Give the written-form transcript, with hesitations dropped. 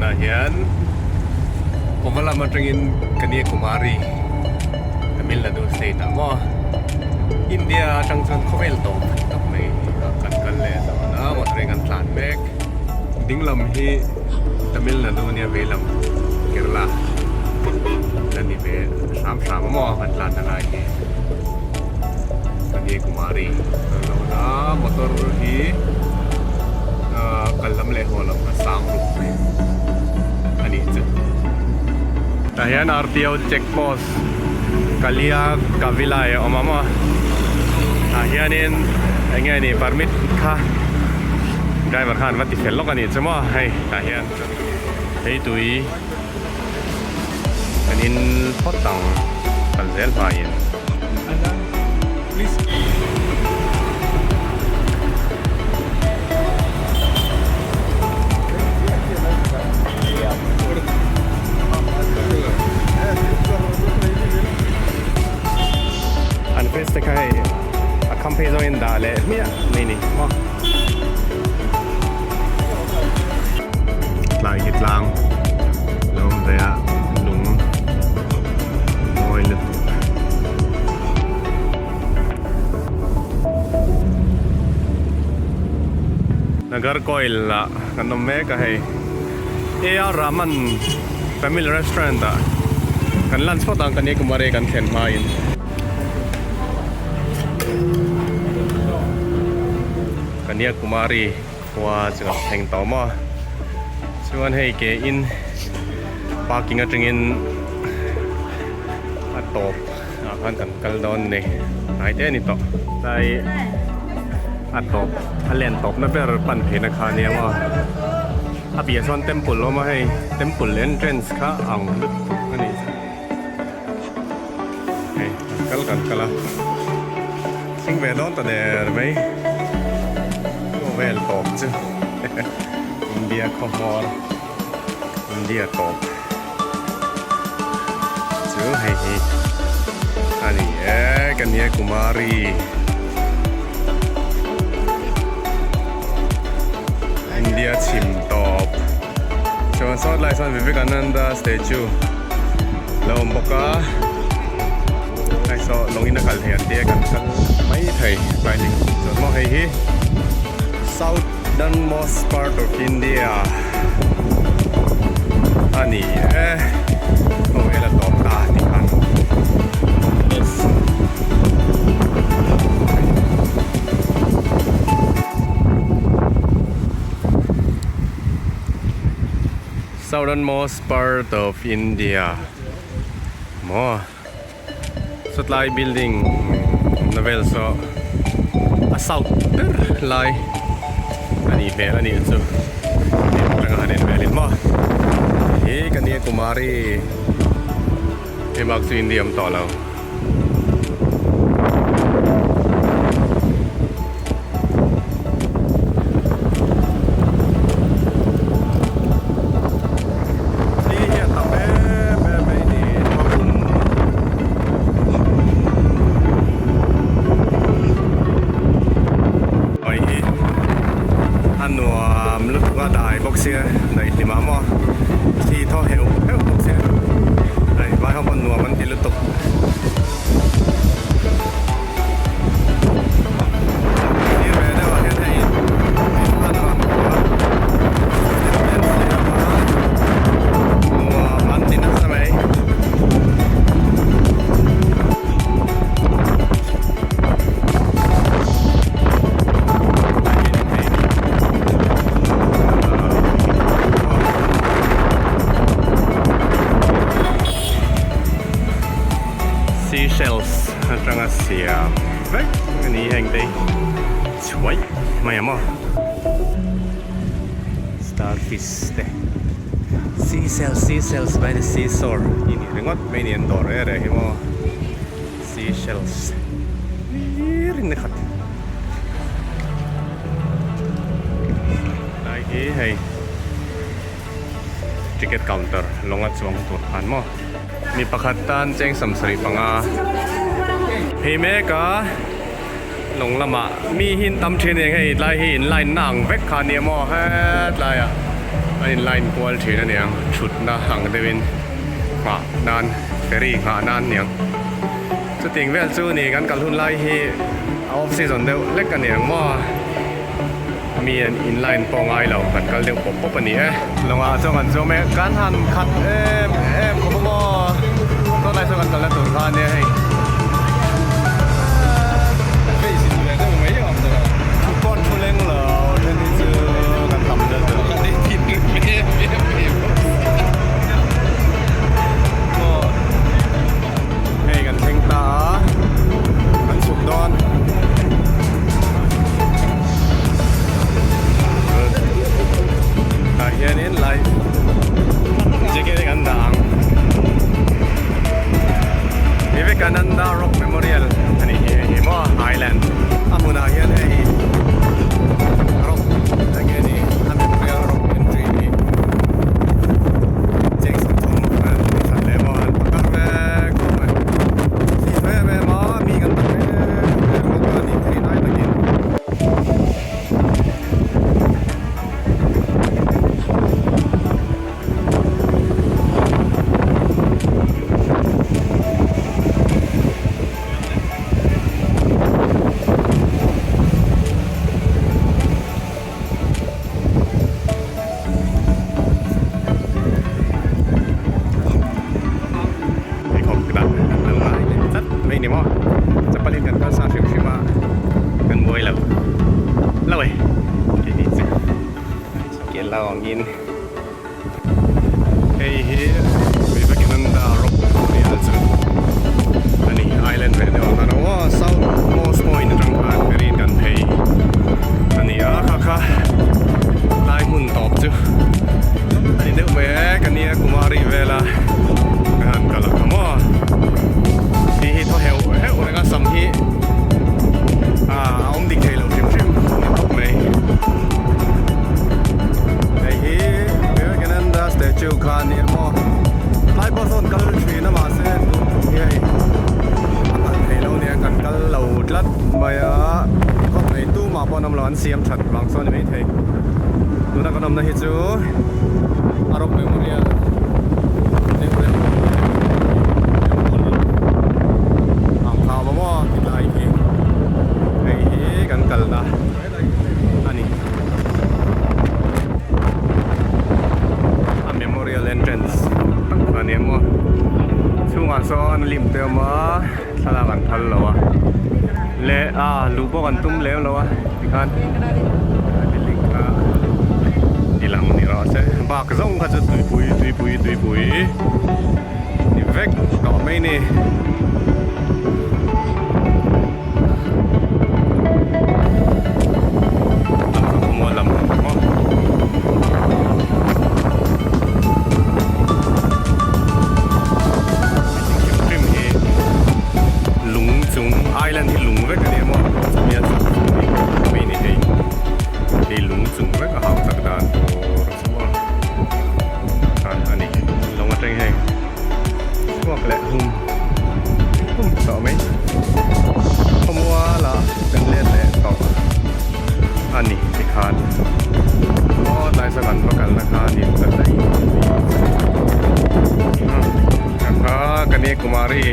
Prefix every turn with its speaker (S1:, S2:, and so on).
S1: Tunah hian Kovalam atangin Kanyakumari Tamil Nadu state ah maw India atang chuan khawvel tawp tak mai kan kal leh dawn a motor in kan tlan mek. Dinglam hi Tamil Nadu nia veilam Kerala la ni ve hram hram a maw kan tlan na lai hi Kanyakumari kan lo na motor hi kal lam leh haw lam a sang ruk a nih chu. Tah hian RTO check post Kalia Kavilai a awm a maw tah hianin eng nge ni permit kha driver khan va ti fel lawk a nih chu maw hei tah hian hei tui kan in phawt ang kal zel hmaiin. An fridge te kha hei a kham phei zawngin dah leh hmiah mai ni maw. Tlai hi tlang lo awm ve a lung mawi lutuk. Nagarkoil ah kan awm mek a hei. AR Rahman Family Restaurant ah kan lunch phawt ang Kanyakumari kan thlen hmain. Kanyakumari khua chu kan thleng tawh maw chuan hei ke in parking atangin a tawp ah khan kan kal dawn a ni hnai te a ni tawh tlai a tawp a len tawp na ber pan theihna kha ania maw a piah sawn temple a awm a hei temple entrance kha ang lutuk a ni. Hei kan kal kan kal a thleng ve dawn ta der mai aw vel tawp chu India khawhmawr India tawp chu hei hi a ni e Kanyakumari India chhim tawp chuan sawt lai sawn Vivekananda statue. Lo awm bawk a hei saw lawng in a kal thei an tia kan kal mai thei tlai ling chuan maw hei hi southernmost part of India a ni e aw hela tawp ta tih khan yes. Southernmost part of India maw sawtlai building awmna vel saw a south ber lai a nih hmel a nih chu heng atanga han en velin maw hi Kanyakumari hei bak chu India awm tawh lo. A nuam lutuk a dai bawk sia daih hlim ah maw thli thaw heuh heuh bawk sia hei vai ho pawn nuam an ti lutuk. Seashells atanga siam vek a ni heng te hi chhuaih mai ang maw starfish te seashells seashells by the seashore tih ni ringawt mai a ni an dawr reh reh hi maw seashells hlir in a khat lai hi hei. Ticket counter lawnga chuang tur khan maw mi pakhat tan cheng 75 phei mek a lawng lamah mi hi an tam thin eng hei tlai hi in line na ang vek kha nia maw hetlai ah. An in line kual thin a niang thutna ang deuhin nghah nan ferry nghah nan niang chutiang vel chu ni kan kal hun lai hi a off season deuh lek a niang maw mi an in line pawh ngai lo kan kal deuh pawp pawp a ni e. Lawngah chuan kan chuang mek kan han khat em em khawp a maw tunlai sawn kan kalna tur kha a nia hei. Thu pawn thu leng lo then hi chu kan tam deuh deuh. Hei kan thleng ta a, kan chhuk dawn. Tah hianin life jacket hi kan dah ang. Vivekananda Rock Memorial a nih hi hei hi maw Island a hmunah hian hei rock eng nge ni a memorial rock entry hi cheng 30 an ti that leh maw an pakar vek bawk a ni thli em em a mi kan tam em em bawk a ni thei lai takin. Pheikhawk dah kan lo ngai leh tlat mai ni maw chapal in kan kal sa hrim hrim a kan buai lo lo e keini chu ke lo angin. Hei hi Vivekananda Rock Memorial chu a ni island ve deuh ang khan aw south most point atang khan ferry in kan phei a ni a kha kha lai hmun tawp chu a ni deuh mai e Kanyakumari vela ka han kal ang kha maw hei hi thaw heuh heuh reng a sam hi a awm dik thei lo hrim hrim a ni tawp mai. Hei hi Vivekananda statue kha a ni a maw tlai pawh sawn kal thin a mahse tun tum hi hei a kal thei lo nia kan kal lo tlat mai a khawp mai tumah pawh an awm lo an siam that vang chuan a ni maithei tuna kan awmna hi chu a rock memorial deuh reuh temple ang kha a awm a maw tilai hi hei hi kan kalna. a ni. A memorial entrance tak a ni maw chhungah sawn lim te a awm a thlalak an phal lo a leh a luh pawh kan tum lem lo a tikhan building kha ti lang ni rawh se bak zawng kha chu tuipui tuipui tuipui ni vek tawh mai ni. Lung chung island hi lung vek a ni maw chumi a chhak chung hi mai ni hei hei lung chung vek a hau tak dan tur chu maw a ni lawng atang heng chhuak leh hum hum tawh mai khawmuala kan let leh tawh a ni tikhan aw tlai saw kan va kalna kha a ni ta daih kha Kanyakumari.